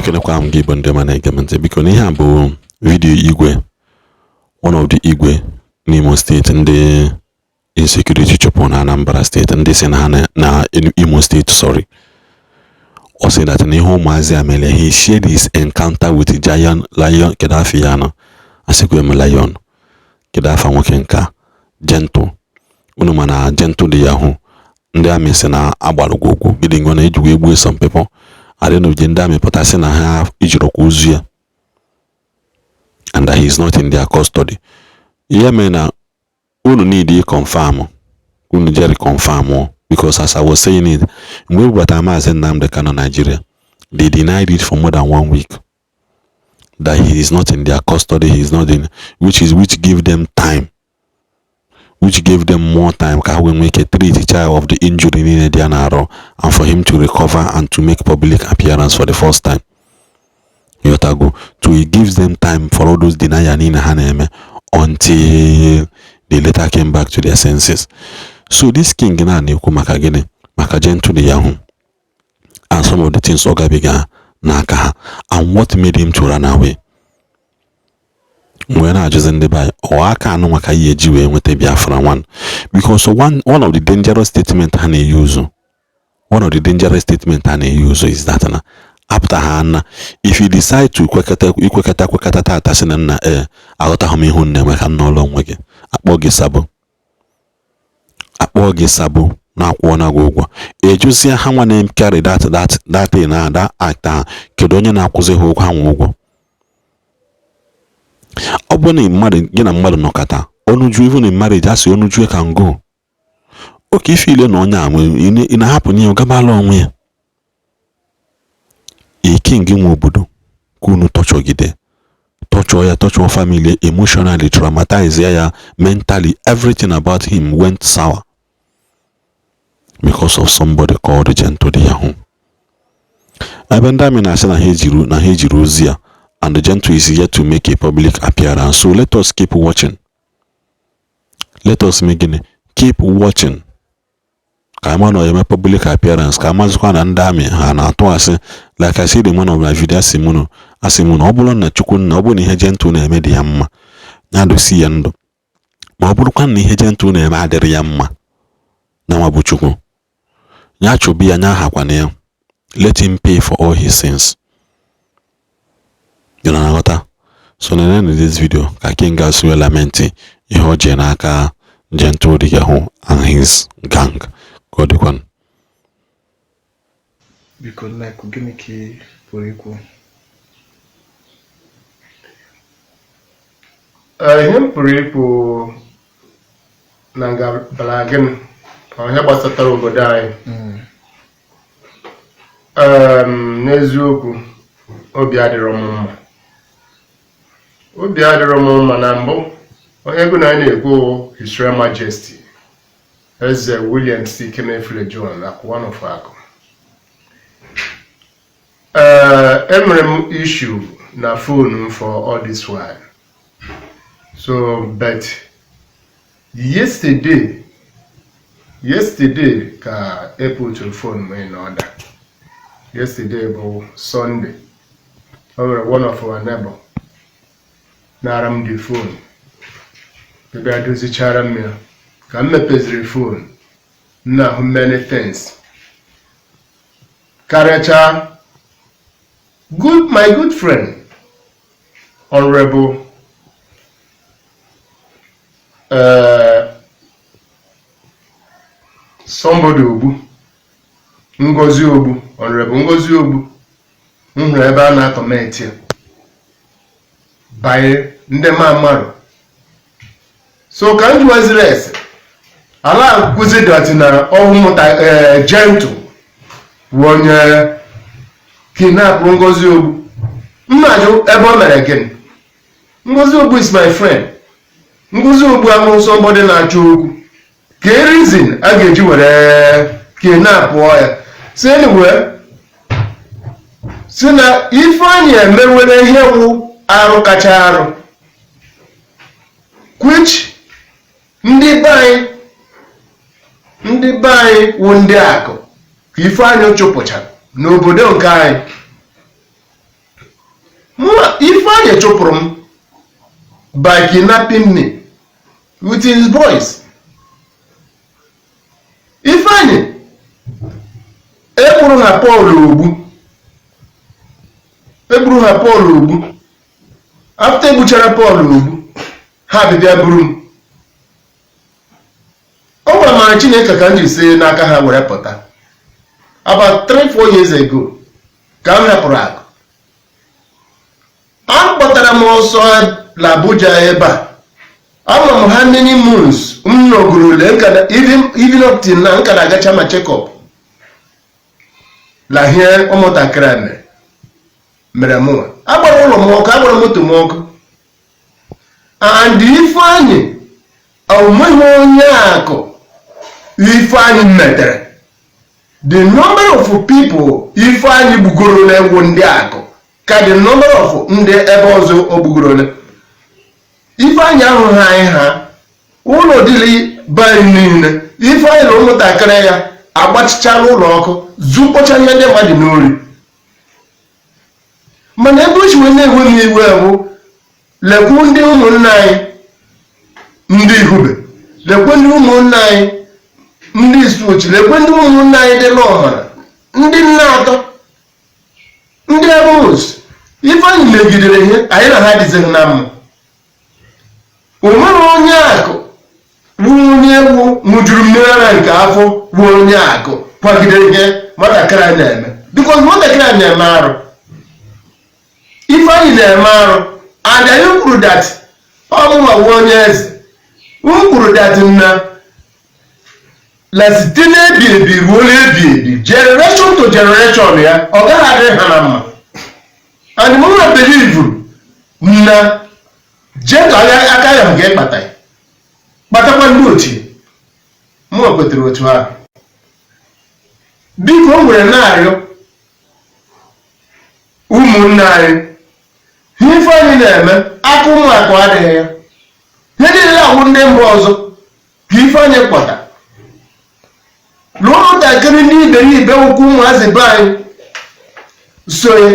Ekelekwa m gị, Igbo ndị ọma na-ege m ntị. Biko, na ihe a bụ video igwe, one of the igwe n'Imo Steeti ndị insecurity chụpụ na Anambra Steeti, ndị si na ha na Imo Steeti, sorry. Ọ sị that na ihe ụmụazị a mere, he shared his encounter with giant lion. Kedu afọ ya nọ? Asịkwa m lion. Kedu afa nwoke nka? Gentle. Unu ma na Gentle dị yahoo, ndị army si na agbalụgwogwo gịdị ngwa na ejikwa egbuo some people adịnụje. Ndị army pụta sị na ha ijirokwa ozu ya and that he is not in their custody. Ihe mere na unu need confirm, unu jere confirm, because as I was saying it, mgbe e bubatara Maazị Nnamdi Kanu Nigeria, they denied it for more than one week that he is not in their custody, he is not in, which is which give them time, which gave them more time ka ha wee nwee ike treat child of the injury niile dị ya na-arụ and for him to recover and to make public appearance for the first time. Yotago to it gives them time for all those denial niile ha na-eme until they later came back to their senses. So this king na na-ekwu maka gịnị? Maka Gentle the Yahoo and some of the things ọ gabiga n'aka ha and what made him to run away. Wee na-ajụzi ndị be anyị, ọ aka anụ maka ihe eji wee nweta Biafra one? Because one of the dangerous statement ha na-eyuzu, one of the dangerous statement ha na-eyuzu is that na after ha na if you decide to kwekọta, ikwekọta kwekọta tata, sị na nna ee, aghọtaghị m ihu nna enwe ka nna ụlọ onwe gị, akpọ gị sabo, akpọ gị sabo, na-akwụọ na gị ụgwọ, ejuzie ha nwa na-carry that thing na that act ahụ. Kedu onye na-akwụzi ha ụgwọ? Ha nwe ụgwọ. Ọ bụrụ na mmadụ, gị na mmadụ nọkọta ọnụju, even in marriage, asị ọnụju ka ngo oke ife ile na onye a ị na-ahapụ nye ya gabala onwe ya. A king nwe obodo ka unu tọchọgide, tọchọọ ya, tọchọọ family, emotionally traumatize ya, mentally, everything about him went sour because of somebody called Gentle the Yahoo. Ebe ndị army na-asị na ha ejiri ozi ya and the Gentle is yet to make a public appearance, so let us keep watching. Let us make gịnị? Keep watching ka ama na eme public appearance, ka amazikwa na ndị army ha na-atụ asị. Like I said in one of my video, asị mụ asị mụ na ọ bụrụ na Chukwu na ọ bụrụ na ihe Gentle na-eme dị ya mma, ya dosi ya ndụ. Ma ọ bụrụkwa na ihe Gentle na-eme adịrị ya mma, na nwa bụ Chukwu ya chụbi ya, nya ahakwana ya. Let him pay for all his sins. You na aghọta? So na in this video ka King asụ lament ihe o jee n'aka Gentle the Yahoo and his gang. Ka ọ dịkwanụ. Biko Nnekwu, gịnị ka ị pụrụ ikwu? Ihe m pụrụ ikwu na ngalaba gịnị? Ọ ihe gbasatara obodo anyị. N'eziokwu, obi adịrọ m mma, obi adịrọ m mma. Na mbụ, onye ego na anyị na-ekwu, His Royal Majesty Eze William C. Ikemefule John Akụ one of Akụ. Ee, enwere m issue na phone m for all this while, so but yesterday ka e put phone m in order. Yesterday bụ Sunday. O nwere one of our neighbor nara m the phone, bịa dozichara m ya. Ka m mepeziri phone m, na-ahụ many things, karịchaa good my good friend, Honorable somebody Ogbu, Ngozi Ogbu, Honorable Ngozi Ogbu. M hụrụ ebe a na-atọmenti ya banye ndị ma mmadụ. So ka m jụwaziri ese ala kwụzi that na ọhụ mụta ee Gentle bụ onye kidnap Ngozi Ogbu. M na-ajụ ebe o mere gịnị. Ngozi Ogbu is my friend. Ngozi Ogbu ahụ somebody na-achọ okwu ka e reason a ga-eji were kidnapụọ ya. Si anyway, si na Ifeanyị emewere ihe wụ arụ kacha arụ, which ndị be anyị wụ ndị akụ ka Ifeanyị chụpụchara n'obodo nke anyị. Mụnwa, Ifeanyị chụpụrụ m by kidnapping me with his boys. Ifeanyị egburu ha Paul Ogbu, egburu ha Paul Ogbu. After egbuchara Paul Ogbu, ha bịbịa buru m. Ọ gwara mara Chineke ka m ji si n'aka ha were pụta. About 3-4 years ago ka m hapụrụ akụ. A kpọtara m ọsọ na Abuja ebe a. Ama m ha many months m nọgoro le even up till now nka na-agacha ma check up la ihe ụmụntakịrị a mere mụnwa. Agbara ụlọ m ọkụ, agbara moto m ọkụ. And Ifeanyị onweghị onye akụ Ifeanyị metere. The number of people Ifeanyị gbugoro na-egwu ndị akụ ka the number of ndị ebe ọzọ o gbugoro. Ifeanyị ahụghị anyị ha ụlọ dịrị be anyị niile. Ifeanyị na ụmụntakịrị ya agbachichala ụlọ ọkụ, zukpọcha ihe ndị mmadụ n'ori. Mana ebe o si wee na-ewe m iwe bụ, lekwu ndị ụmụnna anyị ndị Ihube, lekwe ndị ụmụnna anyị ndị Isuochi, lekwe ndị ụmụnna anyị dị n'Ọmara, ndị nna atọ, ndị Amos. Ifeanyị megidere ihe anyị na ha dịzighị na mma. O nwere onye akụ bụ onye egwu ṅụjuru mmiri ara nke afọ, bụ onye akụ kwagidere ihe nwatakịrị a na-eme, because nwatakịrị a na-eme arụ. Ifeanyị na-eme arụ, and anyị kwuru that ọmụnwa bụ onye eze. M kwuru that na la site n'ebi ebi ruo n'ebi ebi, generation to generation ya, ọ gaghị adịrị ha na mma. And mụnwa believe na jetọ aka ya ga ịkpata ya, kpatakwa ndị ochie. Mụnwa kwetere otu ahụ. Biko, o nwere na-arịọ ụmụnne anyị, ihe Ifeanyị na-eme, aka ụmụakụ adịghị ya. Ihe niile awụ ndị mba ọzọ ka Ifeanyị kpọta na ụmụntakịrị ndị iberibe ụkwụ ụmụazị be anyị so ya.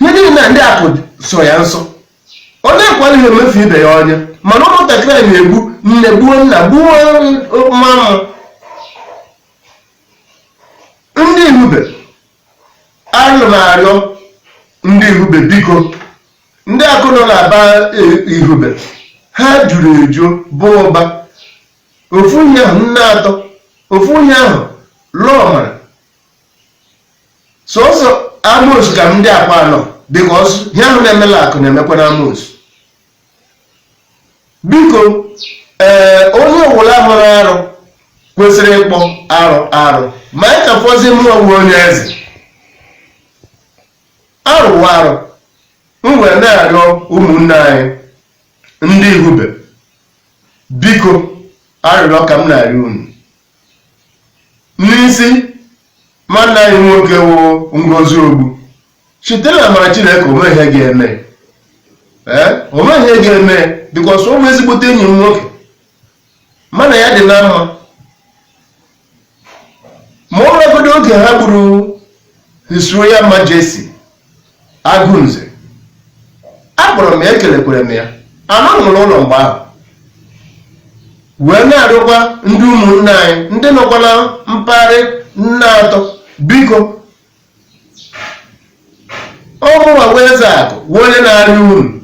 Ihe niile na ndị akụ so ya nsọ, ọ na-ekwalighị emefu ibe ya ọnya. Mana ụmụntakịrị anyị na-egbu nne, gbuo nna, gbuo mama. Ndị Ihube, ana m arịọ ndị Ihube, biko, ndị akụ nọ na-aba Ihube, ha juru eju bụ ụba. Ofu ihe ahụ nne atọ, ofu ihe ahụ lụọ mara sọsọ Amos ka ndị akwa anọ, because ihe ahụ na-emela akụ na-emekwa na Amos. Biko, ee, onye ọbụla hụrụ arụ kwesịrị ịkpọ arụ arụ, ma anyị ka fọzie mụ onwe onye eze arụwa arụ. M wee na-arịọ ụmụnne anyị ndị Ihube, biko, arịrịọ ka m na-arịọ unu n'isi nwanne anyị nwoke wụ Ngozi Ogbu. Site na amara Chineke, onwe ihe ga-eme, ee, onwe ihe ga-eme, because ọ bụ ezigbote enyi m nwoke, mana ya dị na mma. Ma ọ bụrụgodo oge ha gburu His Royal Majesty Agụnze, akpọrọ m ya, ekelekwere m ya. Anọghị m n'ụlọ mgbe ahụ. Wee na-arịọkwa ndị ụmụnne anyị ndị nọkwa na mpaghara nne atọ, biko, ọmụnwa wee eze akụ wee onye na-arịọ unu,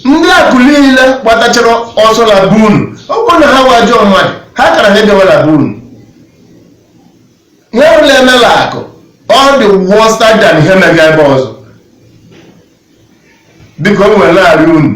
ndị akụ niile gbatachara ọsọ na be unu. Ọ bụrụ na ha wụ ajọ mmadụ, ha kara ha ebewe na be unu. Ihe ọbụla emela akụ, ọ dị worse than ihe mega ebe ọzọ. Biko, o nwere na-arịọ unu.